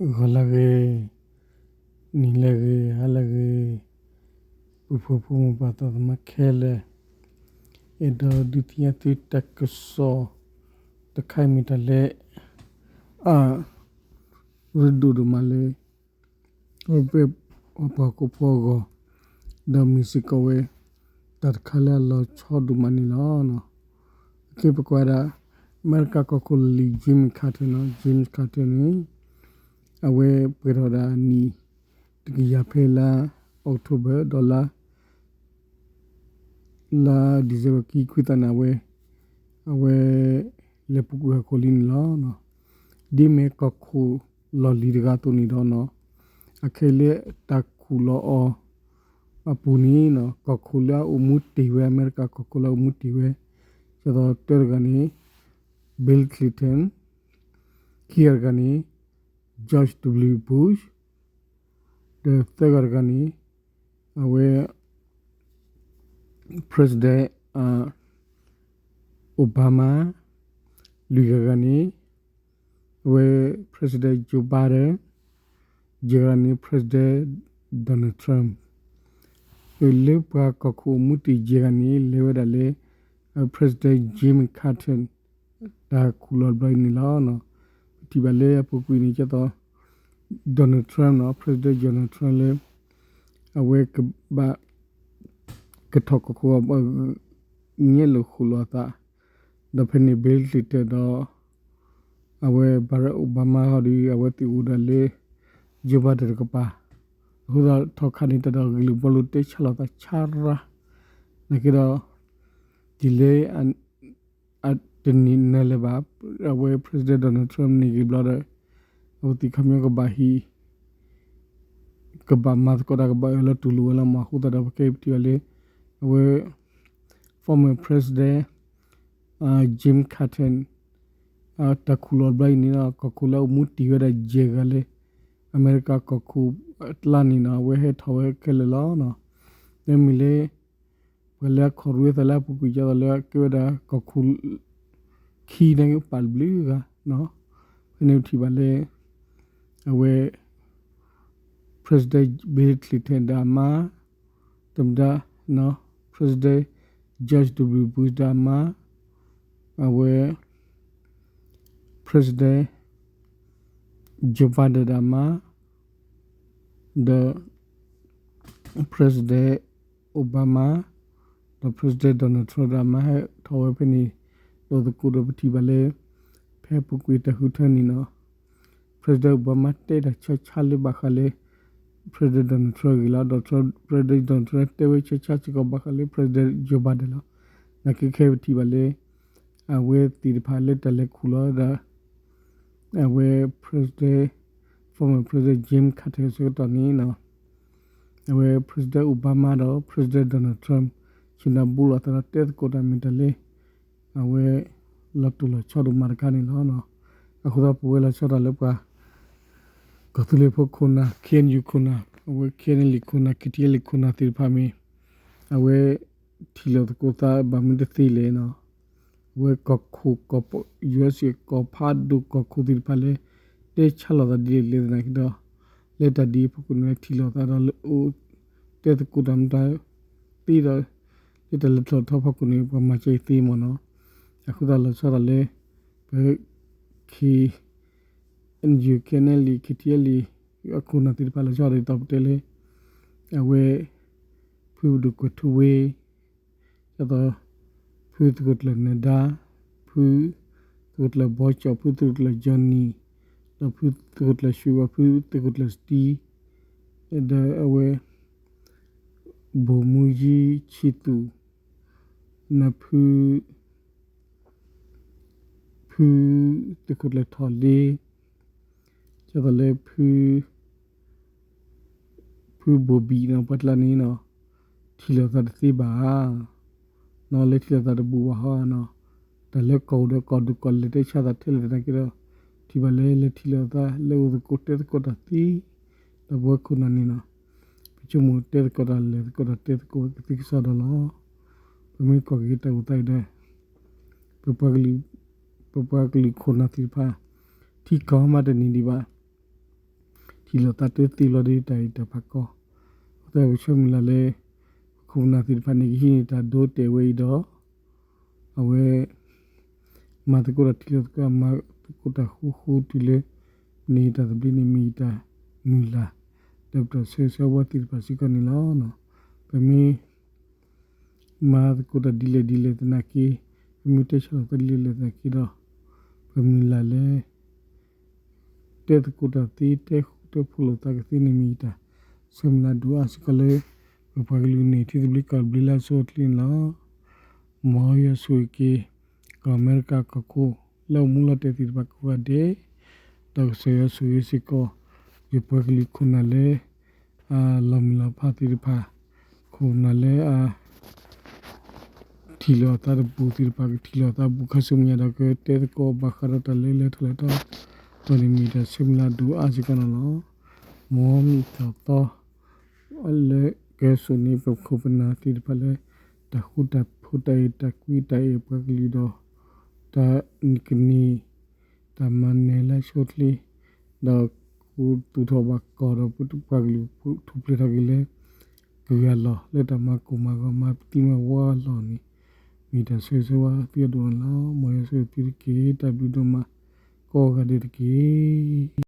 ဂီၤလၢအဂ့ၤ, နံၤလၢအဂ့ၤ, ဟါလၢအဂ့ၤ, ပုၢ်ဖိဖိမုၣ်ပၢ်သးသမါခဲလၢာ်, အဲၣ်ဒိးဒုးသ့ၣ်ညါသုတၢ်ကစီၣ်တခါအံၤမ့ၢ်တၢ်လၢ အရ့ဒိၣ်ဒိၣ်မးလၢ ပပှၤဟီၣ်ခိၣ်ဖိအဂီၢ်, ဒီးမ့ၢ်စ့ၢ်ကီးဝဲ တၢ်တခါလၢအလီၤဆီဒိၣ်မးန့ၣ်လီၤ. အခဲပကွၢ်ဒၣ် အမဲရကၤကီၢ်ခိၣ်လီၢ်လံၤ Jimmy Carter နီၤ, James Carter န့ၣ် အဝဲပှဲၤထီၣ်ဒၣ်အနံၣ်တကယၤဖဲလါ October ဒီးလါ လါ December ခံခွံသီန့ၣ် အဝဲ အဝဲ လဲၤပူၤကွံာ်ဟီၣ်ခိၣ်လံန့ၣ်လီၤ. ဒ်အမ့ၢ်ကီၢ်ခိၣ်လီၢ်လံၤတဂၤအသိးန့ၣ်ဒီးနီၤ, အခဲလၢတၢ်ခူၣ်လီၤအီၤအပူၤန့ၣ်နီၤ, ကီၢ်ခိၣ်လၢအအိၣ်မူတ့ၢ်ဝဲ အမဲရကၤကီၢ်ခိၣ်လၢအအိၣ်မူတ့ၢ်ဝဲ, ဒ်သိးတၢတဂၤန့ၣ် Bill Clinton, ခံဂၤတဂၤန့ၣ် George W Bush, ဒီးသၢဂၤတဂၤန့ၣ် အဝဲ President Obama, လွံၢ်ဂၤတဂၤန့ၣ် အဝဲ President Joe Biden, ယဲၢ်ဂၤန့ၣ် President Donald Trump. လၢပှၤကီၢ်ခိၣ်အိၣ်မူတ့ၢ်ယဲၢ်ဂၤန့ၣ် လဲၤဝဲဒၣ်လၢ President Jimmy Carter တၢ်ခူၣ်လီၤဘျီအံၤန့ၣ်လီၤ. ပထံၣ်ဘၣ်လၢအပူၤကွံာ်န့ၣ် ဒ်သိး Donald Trump နီၤ, President Donald Trump လၢ အဝဲကဘၣ် ကထီၣ်ကီၢ်ခိၣ် ငဲးလိာ်ဃိၣ်လိာ်အသး, ဒီးဖဲန့ၣ် Bill Clinton ဒီး အဝဲ Barack Obama ဟီဒီး အဝဲသ့ၣ်အိၣ်ဒၣ်လၢ Joe Biden တကပၤ, အဃိသတးထီခါန့ၣ် တၢ်ဒီးဂ့ၢ်လိာ်ဘှီလိာ်တဲဆါလိာ်သးဆါရၢ်, နာ်က့ဒီး ဒ်လဲၣ် အတနံၤနၢၤလၢၤဘၣ်, အဝဲ President Donald Trump န့ၢ်ဂ့ၤဘျီဒီး အဝဲသ့ၣ်ခီပညီကဘၣ်ဟံး ကဘၣ်မၤသကိးတၢ် ကဘၣ်အၢၣ်လီၤတူၢ်လိာ်ဝဲလီၤမး. အဃိသတးဒီး ပကဲပထံၣ်ဘၣ်လၢ အဝဲ former president Jim Carter တၢ်ခူၣ်လီၤဘျီအံၤန့ၣ်ဒီး ကီၢ်ခိၣ်လၢအအိၣ်မူတ့ၢ်ဝဲဒၣ်ယဲၢ်ဂၤလၢ အမဲရကၤကီၢ်ခိၣ်အကျါန့ၣ်နီၤ အဝဲဟဲထီၣ်ဝဲခဲလၢာ်လီၤ. မ့မ့ၢ်လၢ ပှၤလၢအခီၣ်ရူသးလၢအပူၤကွံာ် ဒ်သိးလၢအကဲဝဲဒၣ်ကီၢ်ခိၣ် ခံန့ၣ်ပာ်ဘျုးဂၤ, ဖဲန့ၣ်ပထံၣ်ဘၣ်လၢ အဝဲ President Bill Clinton ဒီးအမါ, တမတၤ President George W Bush ဒီးအမါ, အဝဲ President Joe Biden ဒီးအမါ, ဒီး President Obama ဒီး President Donald Trump ဒီးအမါဟဲထီၣ်ဝဲဖဲန့ၣ် ဒီးသကိးဒီးပထံၣ်ဘၣ်လၢ ဖဲအပူၤကွံာ်တၢ်ဃုထၢန့ၣ်နီၤ President Obama တဲတၢ်ဆၢဆၢလၢဘၣ်ဃးလၢ President Donald Trump အဂ့ၢ်လီၤ. ဒီး President Donald Trump တဲဝဲဆၢဆၢစ့ၢ်ကီးဘၣ်ဃးလၢ President Joe Biden လီၤ. နာ်က့ခဲပထံၣ်ဘၣ်လၢ အဝဲသ့ၣ်တဖၣ်လၢတၢ်လဲၤခူၣ်လီၤဒၣ် အဝဲ President, former President Jimmy Carter ဆၢကတီၢ်န့ၣ်နီၤ အဝဲ President Obama ဒီး President Donald Trump ဆ့ၣ်နီၤဘူးလိာ်သးဒီးတဲသကိးတၢ်မ့ၢ်တၢ်လၢ အဝဲ လီၤတိၢ်လီၤဆီဒိၣ်မးတခါန့ၣ်လီၤ. အဃိသတးပဝဲလီၤဆီဒၣ်တၢ်လၢပှၤ ကီၢ်သူလ့ၤဖိခိၣ်နၢ် K N U ခိၣ်နၢ် အဝဲ K N L A ခိၣ်နၢ် K T L A ခိၣ်နၢ်သ့ၣ်တဖၣ်မ့ၢ် အဝဲ ထံၣ်လိာ်သကိးသးဘၣ်မနုၤတသ့လဲၣ်နီၤ အဝဲကီၢ်ခိၣ် U S A ကီၢ်ဖးဒိၣ်ကီၢ်ခိၣ်သ့ၣ်တဖၣ်လၢ တဲဆါလိာ်သးဒ်လဲၣ်လဲၣ်သနာ်က့ဒီး လၢတၢ်ဒ်အံၤအဖီခိၣ်န့ၣ် ထံၣ်လိာ်သးဒီးလၢအိၣ် တဲသကိးတၢ်မတၤသ့ဒီး လၢတၢ်လဲၤထီၣ်ထီအဖီခိၣ်န့ၣ် ပှၤမၤစၢၤအံၤသ့မ့ၢ်နီၤ. အဃိသတးလီၤဆီဒၣ်လၢ ပ K N U K N L A K T L A အခိၣ်နၢ်သ့ၣ်တဖၣ်လီၤဆီဒၣ်ဒ်သိးပတဲလၢ အဝဲ ဖုဒိၣ်ကွဲးထူဝ့ ဒ်သိး ဖုသကိးကျၢၢ်နၢၤဒါ, ဖုသကိးကျၢၢ်ဘီကၠီၣ်, ဖုသကိးကျၢၢ် Johnny, ဒီးဖုသကိးကျၢၢ်ရွှ့ၣ်ဝါ, ဖုသကိးကျၢၢ် Steve, ဒီးအဝဲ ဘိၣ်မူယံဆံသူၣ်, နဖု ဖုသကိးကျၢၢ်ထီၣ်လ့, ဒ်သိးလၢ ဖုဘိၣ်ဘံၣ်နီၤ ပှၤကျါန့ၣ်နီၤ ထံၣ်လိာ်သးတသ့ဘၣ်ဧါ, နီၤ လဲၤထံၣ်လိာ်သးတဘူးဘၣ်ဟီနီၤ, တၢ်လၢကီၢ်အိၣ်ဒီးကီၢ်ဒိၣ်ကီၢ်လဲၢ်တဲဆါသးထဲလဲၣ်သနာ်က့ဒီး ထံၣ်ဘၣ်လၢလဲၤထံၣ်လိာ်သး လဲၤအိၣ်သကိးတဲသကိးတၢ်သ့, ဒီးပဝဲခိၣ်နၢ်န့ၣ်နီၤ ပဆိကမိၣ်တဲသကိးတၢ်လဲၤသကိးတၢ်တဲသကိးကသံၣ်ကစီဒီလီၤ. ပမ့ၢ်ကွၢ်က့ၤတၢ်အိၣ်သးအံၤဒီး ပပှၤကလုာ်ခိၣ်နၢ်သ့ၣ်တဖၣ် ထံကီၢ်မးတန့ၢ်ဒံးဘၣ်. ထံၣ်လိာ်သးတသ့ဘျီဒီးတၢ်အံၤတၢ်ဖးကီ, အဃိသတးပဆၢမုၢ်လၢ်လၢ ပခိၣ်ပနၢ်သ့ၣ်တဖၣ်န့ၣ် ကဟံးန့ၢ်တၢ်ဒိတဲာ်ဝဲအံၤဒီး အဝဲ မၤသကိးတၢ်ထံၣ်လိာ်သကိး မၤသကိးတၢ်ဃူဃူတုၤလၢ န့ၢ်တၢ်သဘျ့န့ၣ်မ့ၢ်ယတၢ်မုၢ်လၢ် ဒီးပတၢ်ဆၢဂ့ၤဆၢဝါသ့ၣ်တဖၣ်စ့ၢ်ကီးန့ၣ်လီၤ. ပမ့ၢ် မၤသကိးတၢ်ဒ်လဲၣ်ဒ်လဲၣ်သနာ်က့, ပမ့ၢ်တဲဆၢလီၤသးဒ်လဲၣ်ဒ်လဲၣ်သနာ်က့ဒီး ပမုၢ်လၢ်လၢ တဲသကိးတၢ်သ့ တဲဃူတဲဖိးလိာ်သးကသ့န့ၣ်မ့ၢ်ယတၢ်ဆၢမုၢ်လၢ်ဒိၣ်အါစ့ၢ်ကီးလၢ ပပှၤကလုာ်န့ၢ်ထံသဘျ့ကီၢ်သဘျ့လၢအဆိအချ့န့ၣ်လီၤ. မ်ယွၤဆိၣ်ဂ့ၤက့ၤ ကီၢ်အမဲရကၤကီၢ်ခိၣ် လၢအအိၣ်မူလီၤတဲာ်သ့ၣ်တဖၣ်ကိးဂၤဒဲး, ဒီးကစၢ်ယွၤဆိၣ်ဂ့ၤစ့ၢ်ကီး ယပှၤကလုာ်ခိၣ်နၢ်လၢ အလီၤမုၢ်လီၤဖးသ့ၣ်တဖၣ်, ခိၣ်နၢ်လၢအ ထံၣ်လိာ်အသးတဘူးသ့ၣ်တဖၣ် ကထံၣ်လိာ်အသးဘူးခါဆူမဲာ်ညါဒီး ကတဲသကိးဘၣ်ဃးဒီးတၢ်လၢလဲၤထီၣ်လဲၤထီ အဂီၢ်န့ၣ်မ့ၢ်တၢ်ဆၢမုၢ်လၢ်ဒိၣ်အါစ့ၢ်ကီးန့ၣ်လီၤ. မ်မ့ၢ်တၢ်သီ လၢကဲစိာ်န့ၢ်ပခိၣ်ပနၢ်သ့ၣ်တဖၣ်လၢ တၢ်ဃူတၢ်ဖိး တၢ်အဲၣ်တၢ်ကွံ တၢ်အဲၣ်ပှၤကလုာ်ဒီး တၢ်နံၤကနံၤ တၢ်မၤနၢၤလၢအဆိအချ့, ဒီးကူသူၣ်ထီၣ်ဘၣ်ကီၢ်ဒီးပပှၤကလုာ်ထူၣ်ဖျဲးထီၣ်က့ၤလၢ ကဂၤလီၤ လၢတၢ်မၤကိၢ်မၤဂီၤ မၤသံမၤဝီအလီၢ်န့ၣ် မ့ၢ်တၢ်ဆၢဂ့ၤဆၢဝါသုအဒိၣ်န့ၣ်လီၤ. မ်ယွၤဆိၣ်ဂ့ၤသုတက့ၢ်. တၢ်ဘျုးဒိၣ်မး ကိးဂၤဒဲးတက့ၢ်.